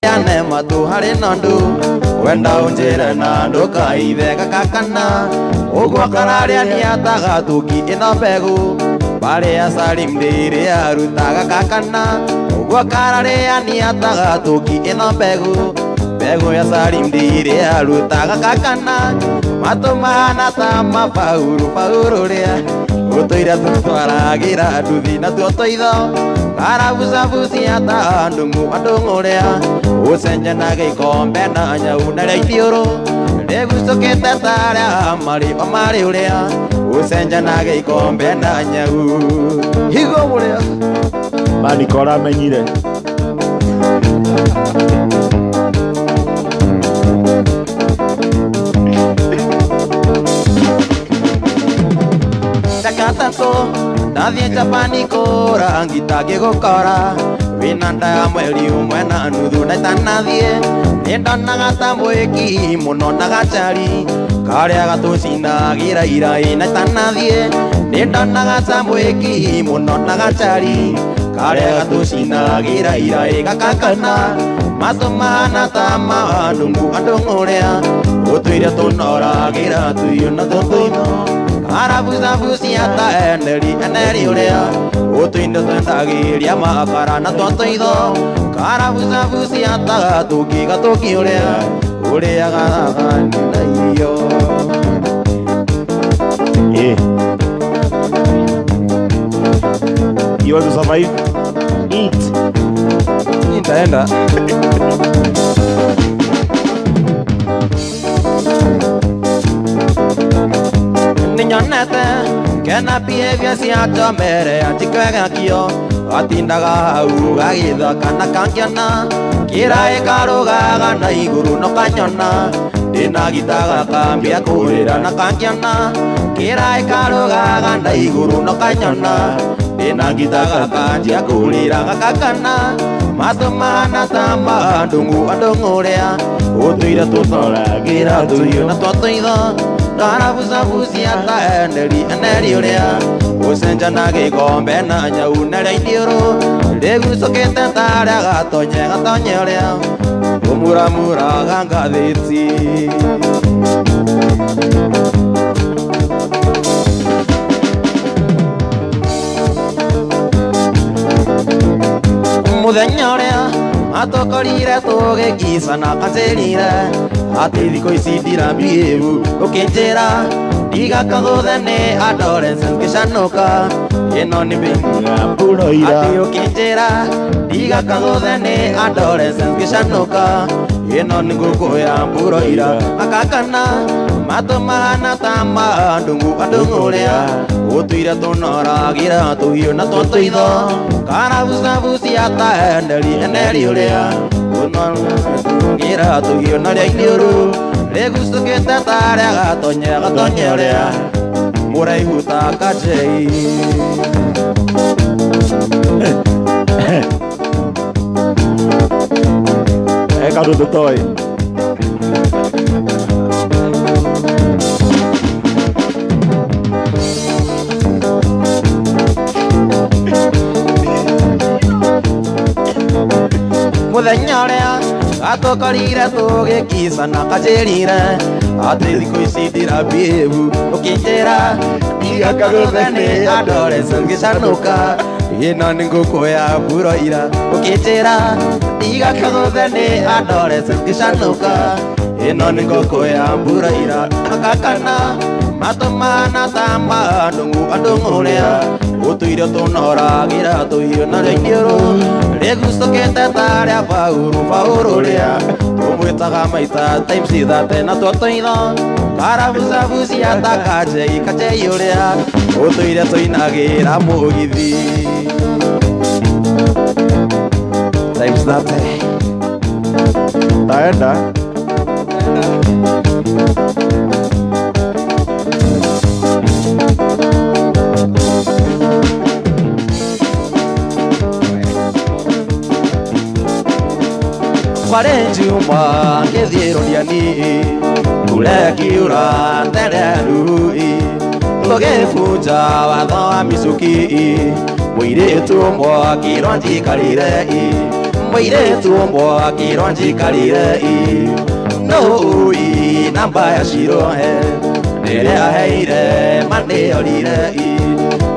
Tũrĩane matũ harĩ na ndũ wenda ũnjĩre na ndũkaithe gakakana ũguo kararĩa nĩataga tũki ĩno mbegũ barĩ ya Salim ndĩrĩ arutaga kakana ũguo kararĩa nĩataga tũki ĩno mbegũ mbegũ ya Salim ndĩrĩ arutaga kakana matũ mahana ta mabauru bauru rĩa ũtũire tũtwaragĩra nduthi na tuo tũitho karabucabucia ta ndung'u andũng'ũrĩa ũcenjanagia ikombe na nyau na rĩa ithiũrũ rĩgucũkĩte ta rĩa marĩ o marĩ ũrĩa ũcenjanagia ikombe na nyau higo mũrĩa Manikora amenyire Takatatũ ndathiĩ Japani kũra ngita ngĩgũkora wĩna nda ya mweri ũmwe na nuthu na itanathiĩ nĩndonaga ta mwĩki mũno na gacari karĩa gatũcinagĩra iraĩ na itanathiĩ nĩndonaga ta mwĩki mũno na gacari karĩa gatũcinagĩra iraĩ gakakana matũ mahana ta ma ndung'u andũng'ũrĩa ũtũire tũnoragĩra tũiyo na tũtũitho karabucabucia ta eneri eneri ũrĩa ũtũindo twendagĩria makara na twatũitho karabucabucia ta gatũki gatũki ũrĩa ũrĩaga thahani na irio. You want to survive? Eat. Nitaenda. Ninyonete kena behavior cia njomere atikwegakio gatindaga hau gagĩthaka na kangiona kĩraĩ karũgaga na igũrũ no kanyona ndĩna gita gakambia kũrĩra na kangiona kĩraĩ karũgaga na igũrũ no kanyona ndĩna gita gakanjia kũrĩra gakakana matũ mahana ta ma ndung'u andũng'ũrĩa ũtũire tũnoragĩra tũiyo na twatũitho karabucabucia ta eneri eneri ũrĩa ũcenjanagia ikombe na nyau na rĩa ithiũrũ rĩgucũkĩte ta rĩa gatonye gatonye ũrĩa ũmuramuraga ngathĩti. Mũthenya ũrĩa atũkorire tũgĩkicana kanjĩrire atĩ thikũ ici ndirambĩru ũkĩnjĩra ndigakagũthe nĩ adolescence ngĩcanũka ĩno nĩ Mburoira atĩ ũkĩnjĩra ndigakagũthe nĩ adolescence ngĩcanũka ĩno nĩ ngũkũ ya mburoira akakana matũ mahana ta ma ndung'u andũng'ũrĩa ũtũire tũnoragĩra tũhiũ na tũtũitho karabucabucia ta eneri eneri ũrĩa ũnoragĩra tũhiũ na rĩa ithiũrũ rĩgucũkĩte ta rĩa gatonye gatonye ũrĩa mũraihu ta kajei. Kaũndũ tũtoĩ. Mũthenya ũrĩa gatũkorire tũgĩkicana kanjĩrire atĩ thikũ ici ndirambĩru ũkĩnjĩra ndigakagũthe nĩ adolescence ngĩcanũka ĩno nĩ ngũkũ ya mburoira ũkĩnjĩra ndigakagũthe nĩ adolescence ngĩcanũka ĩno nĩ ngũkũ ya mburoira akakana matũ mahana ta ma ndung'u andũng'ũrĩa ũtũire tũnoragĩra tũhiũ na rĩa ithiũrũ rĩgucũkĩte ta rĩa bauru bauru ũrĩa tũmwĩtaga maita times ithate na twatũitho karabucabucia ta kajei kajei ũrĩa ũtũire tũinagĩra mũgithi times thate. Taenda. Kwarĩ Njuma ngĩthiĩ Rũriani mbura ĩkiura tererui tũgĩbunja watho wa mĩcuki mũirĩtu ũmwe akĩrwo njikarĩre Mũirĩtu ũmwe akĩrwo njikarire i Nũi namba ya Cirohe Rĩrĩa aheire manĩorire i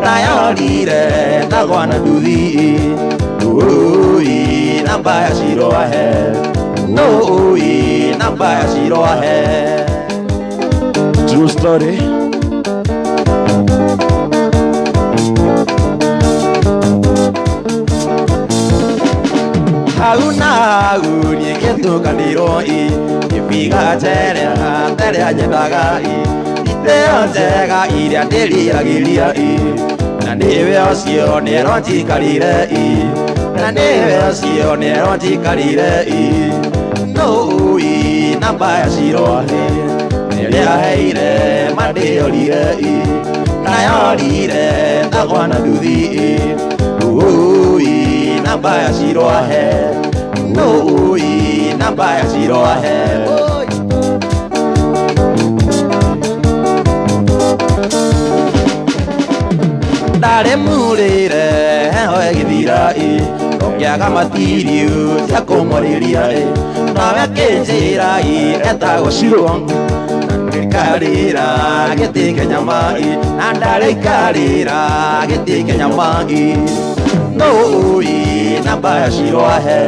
Ndayorire ndagwa na nduthi Nũi namba ya Cirohe Nũi namba ya Cirohe. True story. Hau na hau niĩ ngĩtukanĩrwo i Gĩbiga njerea terea nyendaga i Iteo njega iria ndĩriragĩria i Na nĩwe ũcio nĩerwo njikarire i Na nĩwe ũcio nĩerwo njikarire i Nũi namba ya Cirohe Rĩrĩa aheire mandĩorire i Ndayorire ndagwa na nduthi i Nũi namba ya Cirohe Nũi namba ya Cirohe. Ndarĩ murĩre heho ĩgĩthira i Ngĩaga matiriũ cia kũmwarĩria i Nawe akĩnjĩra i etagwo Ciro Ndarĩikarĩra gĩtĩ kĩa nyama i Na ndarĩikarĩra gĩtĩ kĩa nyama i Nũi namba ya Cirohe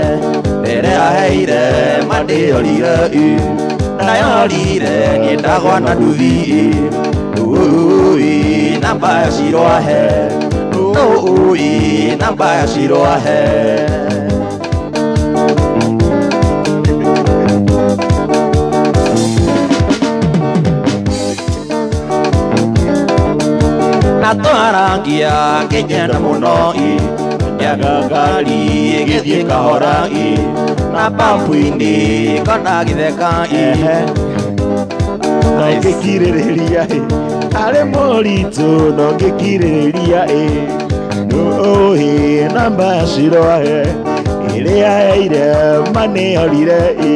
Rĩrĩa aheire mandĩorire i Ndayorire niĩ ndagwa na nduthi i Nũi namba ya Cirohe Nũi namba ya Cirohe. Na twarangia ngĩnyenda mũno i Ngiaga ngari ĩgĩthiĩ kahora i Na pampu-inĩ ngona gĩtheka i No ngĩkirĩrĩria ĩ Arĩ mũritũ no ngĩkirĩrĩria ĩ Nũi namba ya Cirohe Ĩrĩa aheire manĩorire ĩ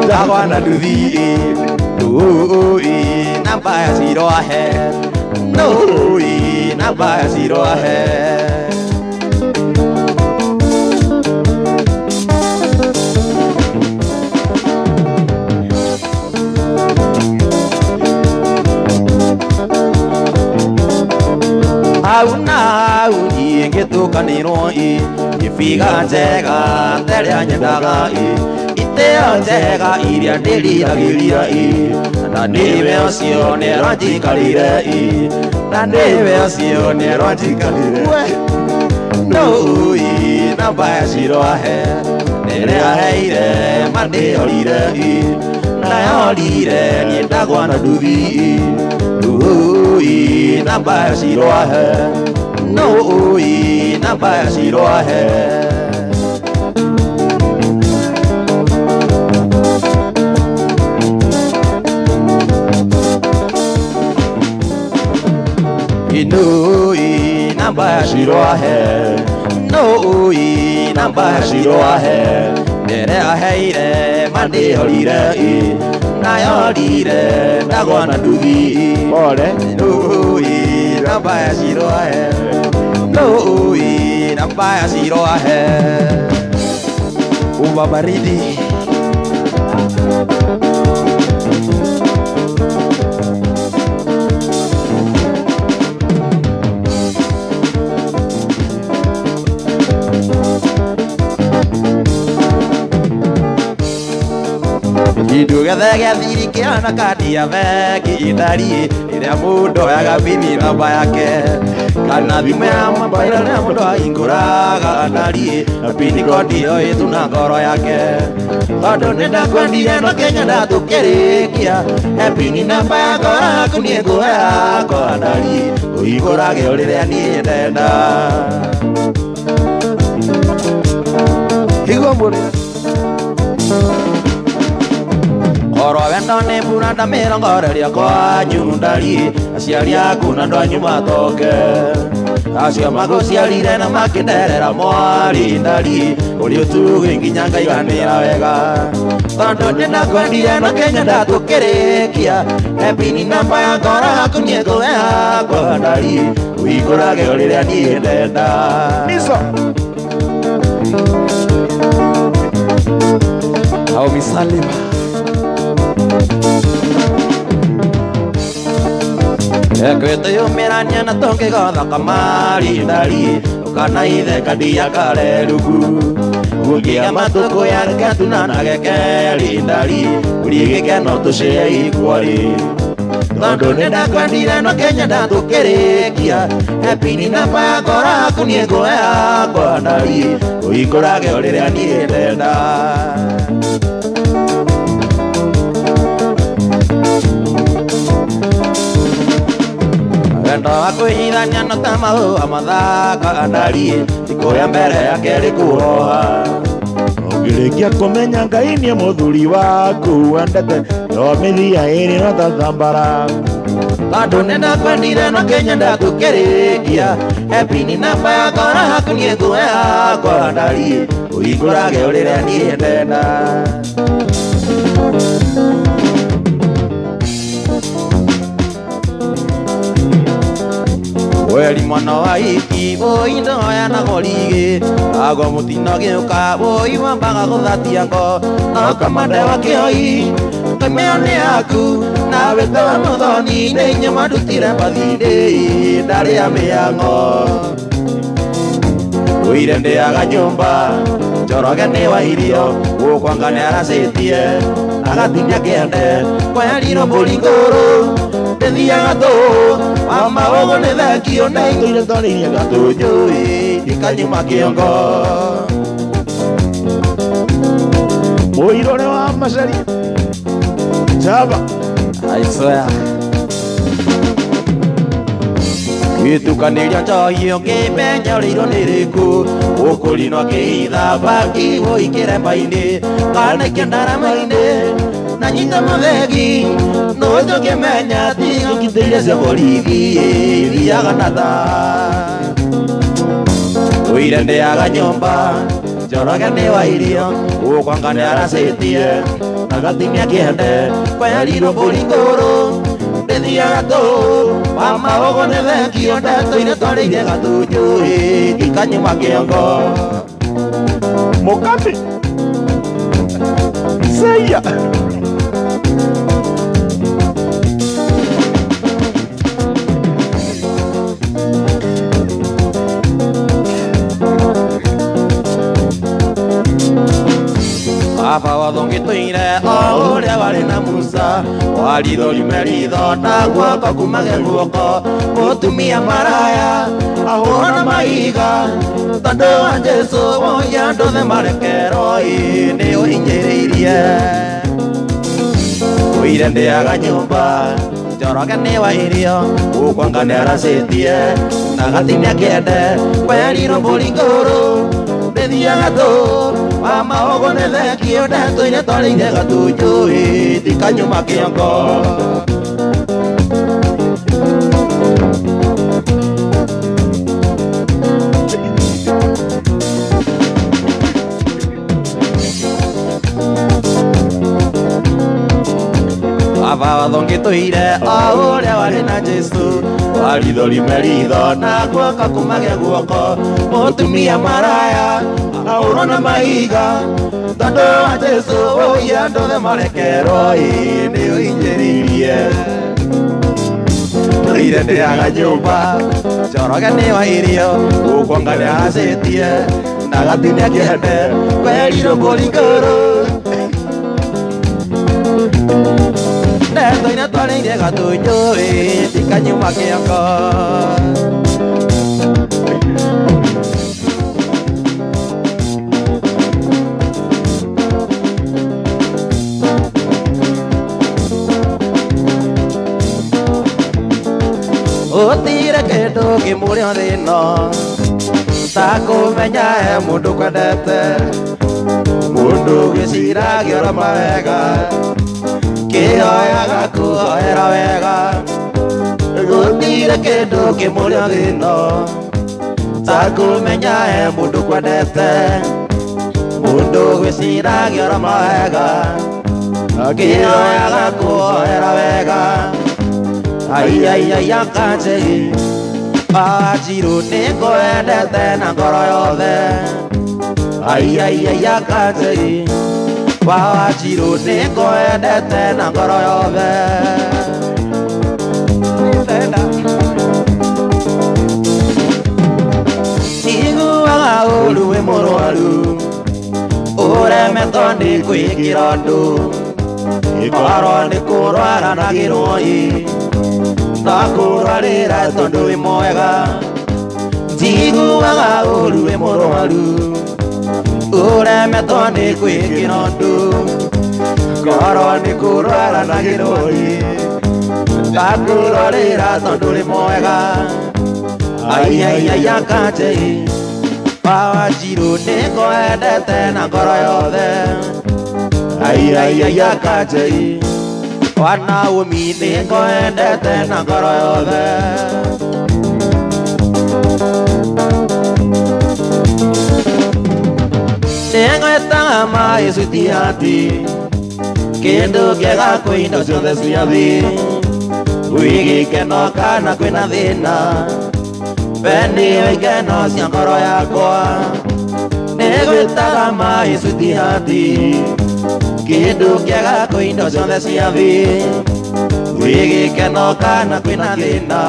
Ndagwa na nduthi i Nũi namba ya Cirohe Nũi namba ya Cirohe. Hau na hau niĩ ngĩtukanĩrwo i Gĩbiga njega terea nyendaga i Iteo njega iria ndĩriragĩria i Na nĩwe ũcio nĩerwo njikarire i Na nĩwe ũcio nĩerwo njikarire Nũi namba ya Cirohe Rĩrĩa aheire mandĩorire i Ndayorire niĩ ndagwa na nduthi i Nũi namba ya Cirohe Nũi namba ya Cirohe. Nũi namba ya Cirohe Nũi namba ya Cirohe Rĩrĩa aheire mandĩorire i Ndayorire ndagwa na nduthi i Pole. Nũi namba ya Cirohe Nũi namba ya Cirohe. Uba baridi. Kĩndũ gĩothe gĩa thiri kĩhana kandi ya bengi ĩtariĩ ĩrĩa mũndũ oyaga bini namba yake kana thimũ ya mobile ĩrĩa mũndũ ahingũraga atariĩ na pini kodi ĩyo ĩtu na ngoro yake tondũ nĩndakwendire no Kenya ndatũkĩrĩkia he pini namba ya ngoro yaku niĩ ngũhe yakwa ndariĩ ũhingũrage o rĩrĩa niĩ ndenda. Igua mũrĩ Oro wendo nĩ mbura ndamĩrongoreria kwanyu ndariĩ aciari aku na andũ anyu matoke acio magũciarire na makĩnderera mwarĩ ndariĩ ũrĩ ũtugĩ nginya ngaiganĩra wega tondũ nĩndakwendire no Kenya ndatũkĩrĩkia he pini namba ya ngoro yaku niĩ ngũhe yakwa ndariĩ ũhingũrage o rĩrĩa niĩ ndenda. Niso. Naomi Salima. Ekweteyumirania na tũngĩgotha kamarindari kana ithe kadia karerugu gũkĩa matukũ yareke tunanageke rindari ũrigĩkeno tũcĩe iguarĩ tondũ nĩndakwendire no Kenya ndatũkĩrĩkia epini namba ya ngoro yaku niĩ ngũheagwo ndari ũhingũrage o rĩrĩa niĩ ndenda. Wendo wa kwĩhithania no ta mahũa mathaka ndari thikũ ya mbere ya kerĩ kũhoha. Ũngĩrĩkia kũmenya Ngai nĩ mũthuri waku wendete no mĩthia ĩrĩ no ta thambara. Tondũ nĩndakwendire no Kenya ndatũkĩrĩkia epini namba ya ngoro yaku niĩ ngũheagwo ndari ũhingũrage o rĩrĩa niĩ ndenda. Weri mwana wa iki boi ndoya na gorige agwa mutino gĩũka boi wambaga gũthatia ngo no kamande wa kĩoi kameo nĩ yaku nawe tawa mũthoni nĩ inyuĩ mwandutire mbathi-inĩ ndarĩa mĩang'o. Ũire ndĩaga nyũmba Njoroge nĩ wa irio gũkwanga nĩ aracĩtie agatinia kĩande kwerirwo mbũri ngũrũ ndĩthiaga tũũ wa maũgũ nĩ thengio na Tũire twarĩirie gatũnjũ ikanyuma kĩongo. Mũirũ ũrĩa wa Macharia Java. I swear. Gĩtukanĩria njohi ũngĩmenya ũrĩirwo nĩ rĩkũ ũkũrinwo akĩhitha baki ũikĩre mba-inĩ kana kĩandarama-inĩ na nyita mũthegi no ũngĩmenya tiga ũkitĩire cia borithi ithiaga na thaa. Ũire ndĩaga nyũmba Njoroge nĩ wa irio gũkwanga nĩ aracĩtie agatinia kĩande kwerirwo mbũri ngũrũ ndĩthiaga tũũ wa maũgũ nĩ thengio ndetũire twarĩire gatũnjũ ikanyuma kĩongo. Mũkambi Seia. Baba wathongĩtũire o ũrĩa warĩ na Musa waritho riume ritho na guoko kumage guoko mũtumia maraya ahũrwo na mahiga tondũ wa Jesũ woia andũ othe marekerwo ĩ nĩ ũhinyĩrĩirie. Ũire ndĩaga nyũmba Njoroge nĩ wa irio gũkwanga nĩ aracĩtie na gatinia kĩende kwerirwo mbũri ngũrũ ndĩthiaga tũũ wa maũgũ nĩ thengio ndetũire twarĩire gatũnjũ tikanyuma kĩongo. Baba wathongĩtũire o ũrĩa warĩ na Jesũ waritho riume ritho na guoko kumage guoko mũtumia maraya ahũrwo na mahiga tondũ wa Jesũ woia andũ othe marekerwo ĩ nĩ ũhinyĩrĩirie. Tũire ndĩaga nyũmba Njoroge nĩ wa irio gũkwanga nĩ aracĩtie na gatinia kĩande kwerirwo mbũri ngũrũ ndetũire twarĩire gatũnjũ tikanyuma kĩongo. Gũtirĩ kĩndũ kĩmũrĩ thĩ ĩno ta kũmenya he mũndũ kwendete mũndũ gĩciragia ũrĩa mawega kĩhoyaga kuhoera wega. Gũtirĩ kĩndũ kĩmũrĩ thĩ ĩno ta kũmenya he mũndũ kwendete mũndũ gwĩciragia ũrĩa mawega kĩhoyaga kuhoera wega. Ai ai ai akanje Wanjiru nĩngwendete na ngoro yothe. Aiaiaia kanjei Wanjiru nĩngwendete na ngoro yothe. Njiguaga ũru wĩ mũrwaru ũremetwo nĩ kwĩkĩra ũndũ Oro nĩ kũrwara na gĩrũi ndakũrwarĩra tondũ wĩ mwega. Njiguaga ũru wĩ mũrwaru ũremetwo nĩ kwĩkĩra ũndũ Ngoro nĩ kũrwara na gĩrũi ndakũrwarĩra tondũ wĩ mwega. Aiaiaia kanjei Wanjiru nĩngwendete na ngoro yothe. Aiaiaia kanjei Wa Naomi nĩngwendete na ngoro yothe. Nĩngwĩtaga maĩ sweetheart kĩndũ kĩega kwĩ indo ciothe cia thĩ gwĩ gĩkeno kana kwĩna thĩna we nĩwe ikeno cia ngoro yakwa. Nĩngwĩtaga maĩ sweetheart kĩndũ kĩega kwĩ indo ciothe cia thĩ gwĩ gĩkeno kana kwĩna thĩna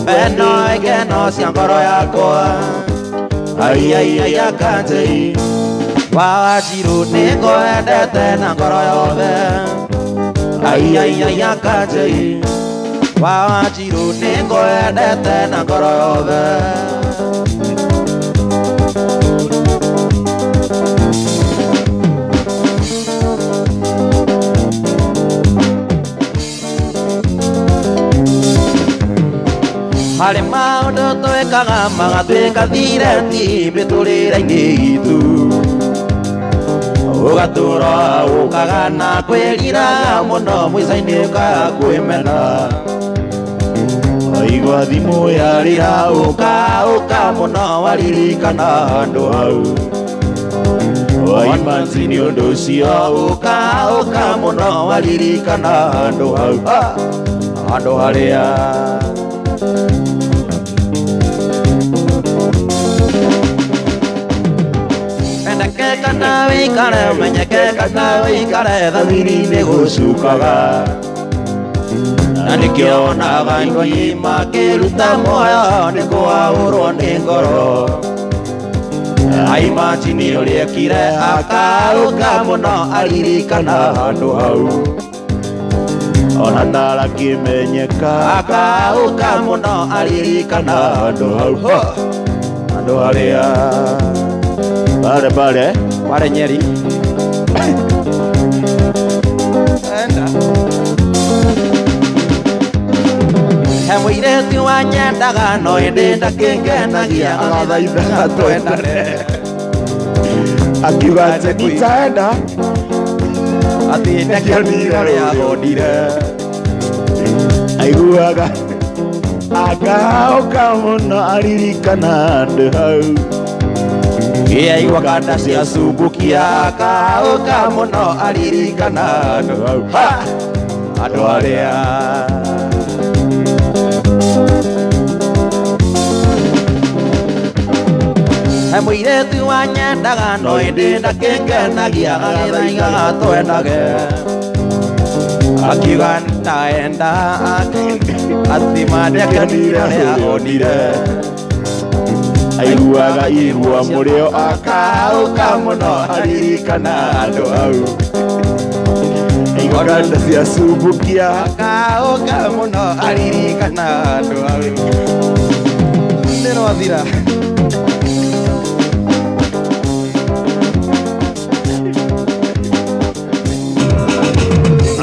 we nĩwe ikeno cia ngoro yakwa. Aiaiaia kanjei Wanjiru nĩngwendete na ngoro yothe. Aiaiaia kanjei Wanjiru nĩngwendete na ngoro yothe. Harĩ maũndũ twĩkaga magatuĩka thireti mĩtũrĩre-inĩ itũ ũgatũra ũkaga na kwĩrira mũno mũico-inĩ ũkaga kwĩmena. Waigua thimũ yarĩra ũka mũno waririkana handũ hau Waimanzi nĩ ũndũ ũcio ũka mũno waririkana handũ hau handũ harĩa Menyeke kana wĩikare menyeke kana wĩikare thamiri-inĩ gũcukaga na nĩkĩo onaga andũ aingĩ makĩruta muoyo nĩ kũahũrwo nĩ ngoro. Aimajini ũrĩa ekire akaũka mũno aririkana handũ hau Ona ndarakĩmenyeka akaũka mũno aririkana handũ hau handũ harĩa pale pale pale Nyeri. Enda he mũirĩtu wanyendaga no ĩndĩ ndakĩngenagia agathaithaga twendane akiuga atĩ nitaenda atĩ ndakĩonire ũrĩa ahonire aiguaga akaũka mũno aririkana handũ hau Aigua kanda cia cumbukia akaũka mũno aririkana handũ hau handũ harĩa he mũirĩtu wanyendaga no ĩndĩ ndakĩngenagia agĩthaithaga twendage akiuga ndaenda atĩ ma ndĩakenire ũrĩa ahonire aiguaga igua mũrĩo akaũka mũno aririkana handũ hau aigua kanda cia cumbukia akaũka mũno aririkana handũ hau nĩrwathira.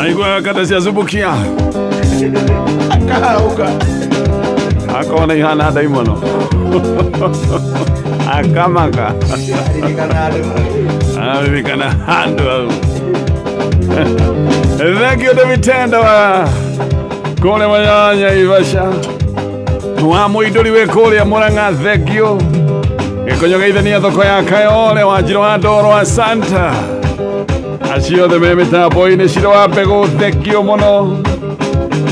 Aigua kanda cia cumbukia akaũka akona ihana ndaimono akamaka aririkana handũ hau. Thank you David Tenda wa kũrĩa Manyanya Ivasha wa Mũindũri wĩ kũrĩa Mũrang'a thank you. Gĩkonyo geithania thoko ya Kayole wa Njiro wa Ndoro wa Santa acio othe me mĩtambo-inĩ Ciro wa Mbegũ thank you mũno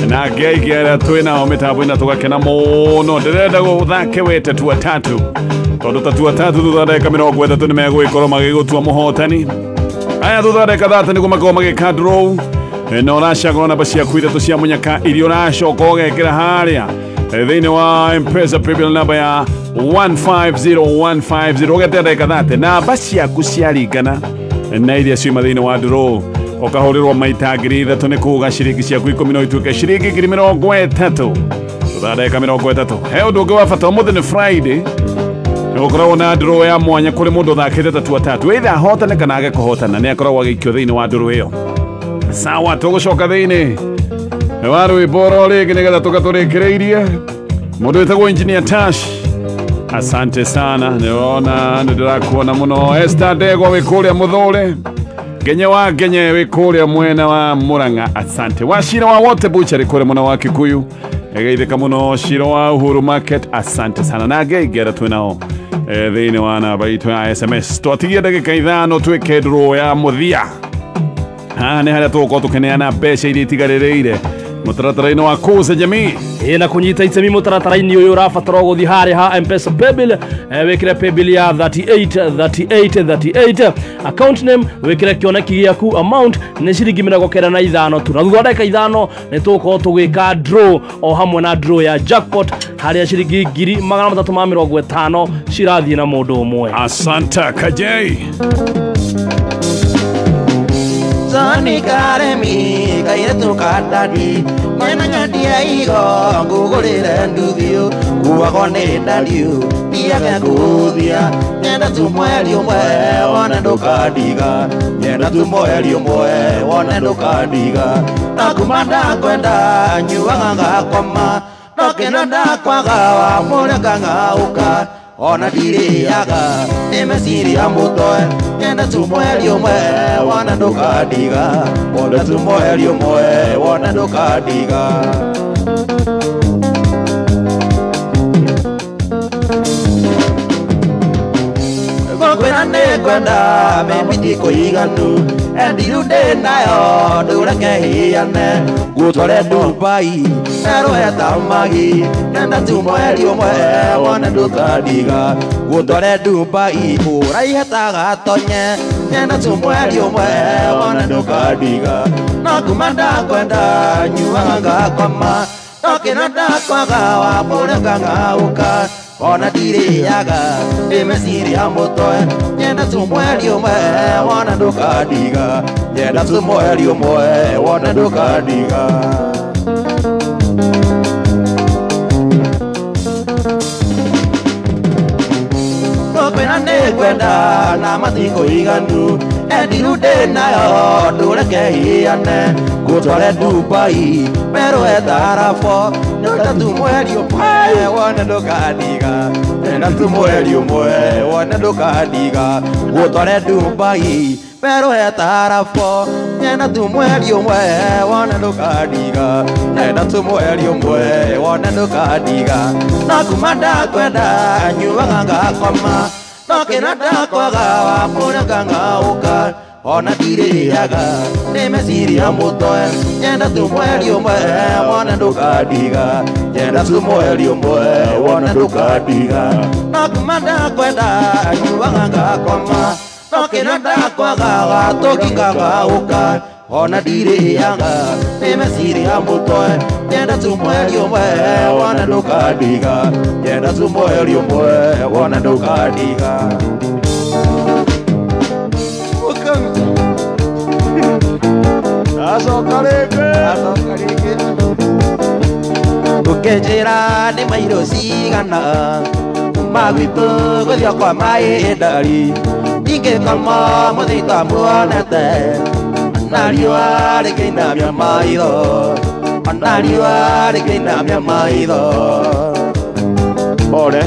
na angĩ aingĩ arĩa twĩ nao mĩtambo-inĩ na tũgakena mũno. Ndĩrenda gũthake wete tu atatu Tondu tatua tatu thutha ndagĩka 30 nĩ megũgĩkorwo magĩgũtua mũhotani. Aya thutha ndagĩka 30 nĩguo makorwo magĩka draw. Na ũracagũra namba ciaku ithatũ cia mũnyaka iria ũracoka ũgekĩra harĩa thĩinĩ wa M-Pesa paybill namba ya 150150 ũgete ndagĩka 30 namba ciaku ciaringana na iria ciuma thĩinĩ wa draw ũkahũrĩrwo maita 3000 nĩ kuga ciringi ciaku 10 no ituĩke ciringi 30,000 thutha ndagĩka 30. He ũndũ ũngĩ wa bata, ũmũthĩ nĩ Friday, nĩgũkoragwo na draw ya mwanya kũrĩ mũndũ ũthakĩte tatua tatu, either ahotane kana age kũhotana, nĩ akoragwo agĩikio thĩinĩ wa draw ĩyo. Sawa, tũgũcoka thĩinĩ wa rwĩmbo oro rĩngĩ nĩgetha tũgatũrĩkĩrĩirie. Mũndũ wĩtagwo Engineer Tash, asante sana, nĩwona nĩndĩrakuona mũno. Esther Ndegwa wĩ kũrĩa Mũthũre, Ngenye wa Ngenye wĩ kũrĩa mwena wa Murang'a, asante. Wachira wa wote Butchery kũrĩa mwena wa Kikuyu, geithĩka mũno. Shiro wa Uhuru Market, asante sana. Na ngĩingĩra twĩ nao thĩinĩ wa namba itũ ya SMS. Twatigia ndagĩka 5 twĩke draw ya mũthia. Haha nĩ harĩa tũgũkorwo tũkĩneana mbeca iria itigarĩrĩire mũtaratara-inĩ wa Kuza Jamii. Na kunyita itemi mũtaratara-inĩ ũyũ ũrabatara gũthiĩ harĩa ha M-Pesa paybill, wĩkĩre paybill ya 38 38 38, account name wĩkĩre kĩoneki gĩaku, amount nĩ ciringi 95 tu, na thutha wa ndagĩka 5 nĩ tũgũkorwo tũgĩka draw o hamwe na draw ya jackpot harĩa ciringi 350 cirathiĩ na mũndũ ũmwe. Asante Kajei. Sani karemi kairetu kadadi mena nyadia igo ngugurire nduthio kuagwo nĩ ndario thiage ngũthia nyenda tu mweri ũmwe wone ndũkandiga nyenda tu mweri ũmwe wone ndũkandiga na kuma ndakwenda nyuaga ngakoma no kĩno ndakwaga wamũreka ng'aũka ona ndirĩaga nĩ meciria mũtoe nyenda tu mweri ũmwe wone ndũkandiga wone tu mweri ũmwe wone ndũkandiga. Ngũkwĩra nĩngwenda mĩmbi ndikũiganu endiru ndĩ nayo ndũreke hĩane ngũtware Dubai erũhe tamagi nyenda tu mweri ũmwe wone ndũkandiga ngũtware Dubai ũraihe ta gatonye nyenda tu mweri ũmwe wone ndũkandiga no kuma ndakwenda nyuaga ngakoma no kĩno ndakwaga wamũreka ng'aũka ona ndirĩaga nĩ meciria mũtoe nyenda tu mweri ũmwe wone ndũkandiga nyenda tu mweri ũmwe wone ndũkandiga. Ngũkwĩra nĩngwenda na matikũiganu endiru ndĩ nayo ndũreke hĩane ngũtware Dubai werũhe tarabo nyenda tu mweri ũmwe wone ndũkandiga nyenda tu mweri ũmwe wone ndũkandiga ngũtware Dubai werũhe tarabo nyenda tu mweri ũmwe wone ndũkandiga nyenda tu mweri ũmwe wone ndũkandiga na kuma ndakwenda nyuaga ngakoma no kĩno ndakwaga wamũreka ng'aũka ona ndirĩaga nĩ meciria mũtoe nyenda tu mweri ũmwe wone ndũkandiga nyenda tu mweri ũmwe wone ndũkandiga no kuma ndakwenda nyuaga ngakoma no kĩno ndakwaga gatũki ngagaũka ona ndirĩaga nĩ meciria mũtoe nyenda tu mweri ũmwe wone ndũkandiga nyenda tu mweri ũmwe wone ndũkandiga. Acoka rĩngĩ ũkĩnjĩra nĩ mairũ cigana kuma gwitũ gũthiĩ kwa maĩndari ingĩkoma mũthita muonete na riũa rĩkĩinamia maitho ona riũa rĩkĩinamia maitho. Pole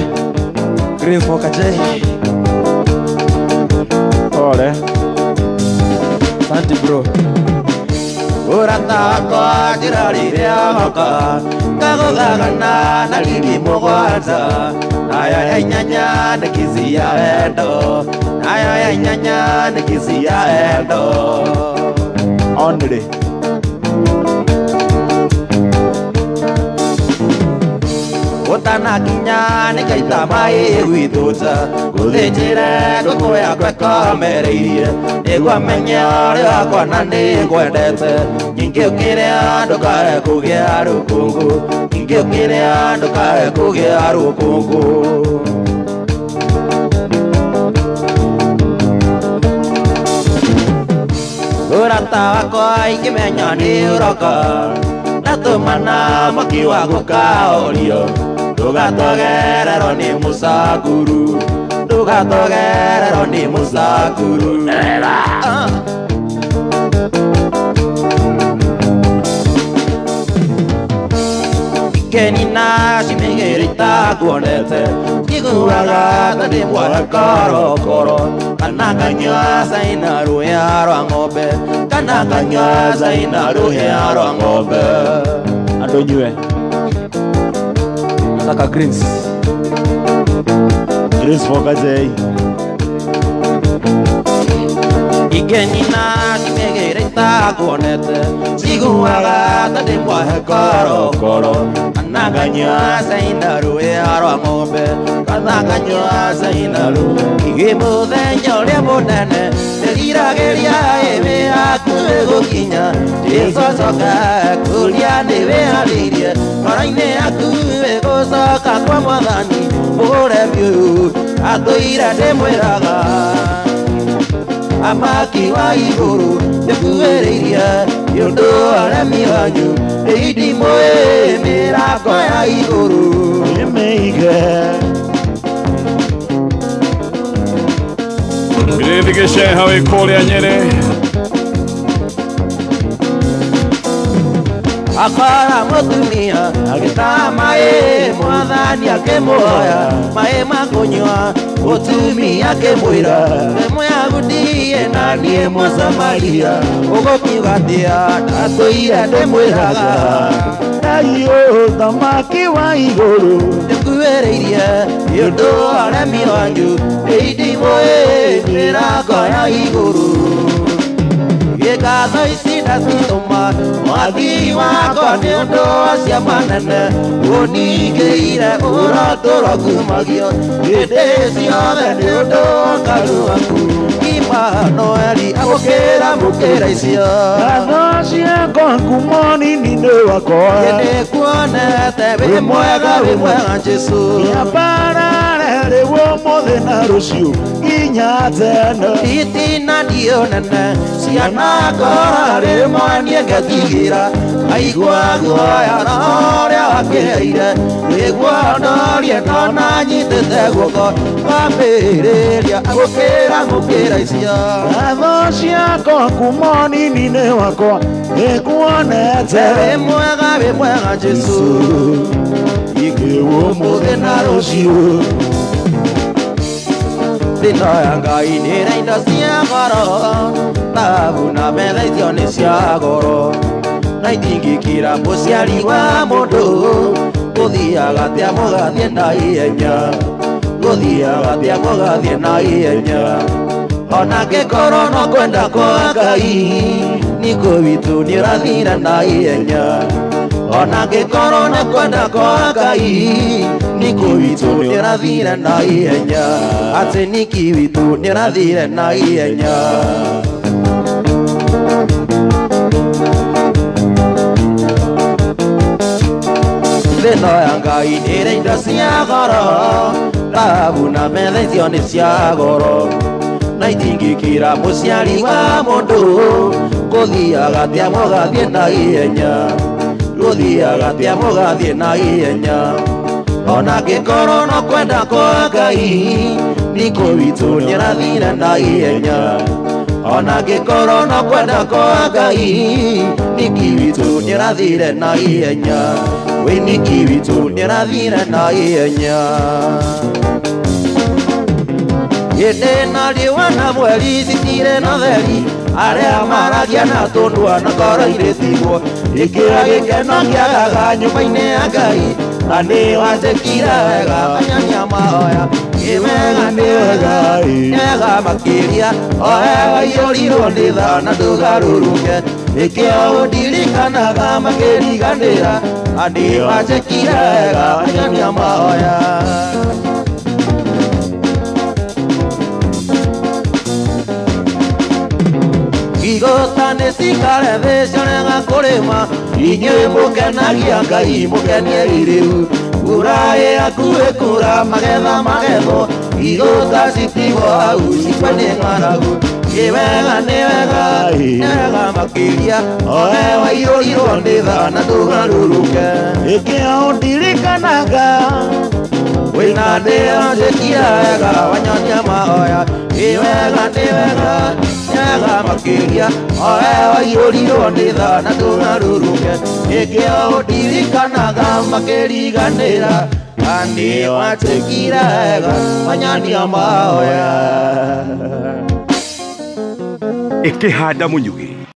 Green for Kajei. Pole. Asante bro. Ũrata wakwa njĩra rĩrĩa woka ngagũthagana na riri mũgwanja nayo ya inyanya nĩ kici ya wendo nayo ya inyanya nĩ kici ya wendo. Only Ũtanakinya nĩngaita maĩ gwitũ nja ngũthĩnjĩre ngũkũ yakwa ĩkomereirie nĩguo menye ũrĩ wakwa na nĩngwendete ingĩũkĩrĩa ndũkae kũgĩa rũkũngũ ingĩũkĩrĩa ndũkae kũgĩa rũkũngũ. Ũrata wakwa ingĩmenya nĩ ũroka ndatũmana mwaki wa gũkahorio ndũgatogererwo nĩ mũcakuru ndũgatogererwo nĩ mũcakuru. Ikenina cimĩgĩrĩ itakuonete njiguaga ta ndĩ mwahe korokoro kana nganyua cai na rũhĩa rwa ng'ombe kana nganyua cai na rũhĩa rwa ng'ombe. Andũ nyue Nataka greens. Greens for Gazei. Ikenina cimĩgĩrĩ itakuonete njiguaga ta ndĩ mwahe korokoro kana nganyua cai na rũhĩa rwa ng'ombe kana nganyua cai na rũhĩa. Igĩ mũthenya ũrĩa mũnene ndĩriragĩria ĩmĩ yaku ĩgũkinya ndĩcocoka kũria nĩwĩharĩirie ngoro-inĩ yaku ĩgũcoka kwa mwathani mũremi ũyũ atũire ndĩmwĩraga amaki wa igũrũ ndĩkuhĩrĩirie nĩ ũndũ aremi wanyu ĩindimũĩ mĩrango ya igũrũ Nĩmĩige. Gĩthĩ gĩceha wĩ kũrĩa Nyĩrĩ. Akora mũtumia agĩtaha maĩ mwathani akĩmũhoya maĩ ma kũnyua mũtumia akĩmwĩra wĩ Mũyahudi na niĩ Mũsamaria ũgũkiuga atĩa ndatũire ndĩmwĩraga Ayo thamaki wa igũrũ ndĩkuhĩrĩirie nĩ ũndũ aremi wanyu ĩindimũĩ mĩrango ya igũrũ. Gĩkatho ici ndacitũma mwathi wakwa nĩ ũndũ wa ciama nene ũningĩire ũratũra kumagio hĩndĩ ciothe nĩ ũndũ wa ũkaru waku Imanueli agũkĩra mũkĩra icio. Ngatho ciakwa kuma nini-inĩ wakwa nĩkuonete wĩ mwega wĩ mwega Jesũ Nĩambarare rĩu ũmũthĩ na rũciũ nginya tene itina ndio nene ciana ngora rĩmwe niĩ ngetigĩra aigua guoya na ũrĩa wakĩheire nĩguo ndorie ndona nyitĩte guoko kwambĩrĩria agũkĩra mũkĩra icio. Ngatho ciakwa kuma nini-inĩ wakwa nĩkuonete wĩ mwega wĩ mwega Jesũ rĩu ũmũthĩ na rũciũ. Thĩno ya Ngai nĩrĩ indo cia goro thahabu na metha icio nĩ cia goro na itingĩkĩra mũciari wa mũndũ gũthiaga atĩa mũgathiĩ na ihenya gũthiaga atĩa mũgathiĩ na ihenya ona angĩkorwo no kwenda kwa Ngai nĩkũ witũ nĩũrathire na ihenya ona angĩkorwo no kwenda kwa Ngai nĩkũ witũ nĩũrathire na ihenya atĩ nĩkĩ witũ nĩũrathire na ihenya. Thĩno ya Ngai nĩrĩ indo cia goro thahabu na metha icio nĩ cia goro na itingĩkĩra mũciari wa mũndũ gũthiaga atĩa mũgathiĩ na ihenya gũthiaga atĩa mũgathiĩ na ihenya ona angĩkorwo no kwenda kwa Ngai nĩkũ witũ nĩũrathire na ihenya ona angĩkorwo no kwenda kwa Ngai nĩkĩ witũ nĩũrathire na ihenya wĩ nĩkĩ witũ nĩũrathire na ihenya. Hĩndĩ na riũa na mweri citirĩ na theri arĩa maragia na tũnua na ngoro irĩ tigwo ĩkĩra gĩkeno kĩagaga nyũmba-inĩ ya Ngai na nĩ wanjĩkire wega manyania mahoya nĩ wega nĩ wega nĩ wega makĩria oe waiyũrirwo nĩ tha na ndũgarũrũke Nĩkĩo ndirikanaga makĩriganĩra andĩ manjĩkire wega manyonia mahoya. Igota nĩ cikare thĩ ciarega kũrĩma inyuĩ mũkenagia Ngai mũkenie rĩu mbura ĩhakuhĩ kura magetha magethwo igota citigwo hau cikue nĩ ng'aragu. Nĩ wega nĩ wega nĩ wega makĩria owe waiyũrirwo nĩ tha na ndũgarũrũke. Nĩkĩo ndirikanaga wĩna ndĩo njĩkire wega wanyonia mahoya. Nĩ wega nĩ wega nĩ wega makĩria owe waiyũrirwo nĩ tha na ndũgarũrũke. Nĩkĩo ndirikanaga makĩriganĩra andĩ wanjĩkire wega wanyonia mahoya. Ikihanda munyugi.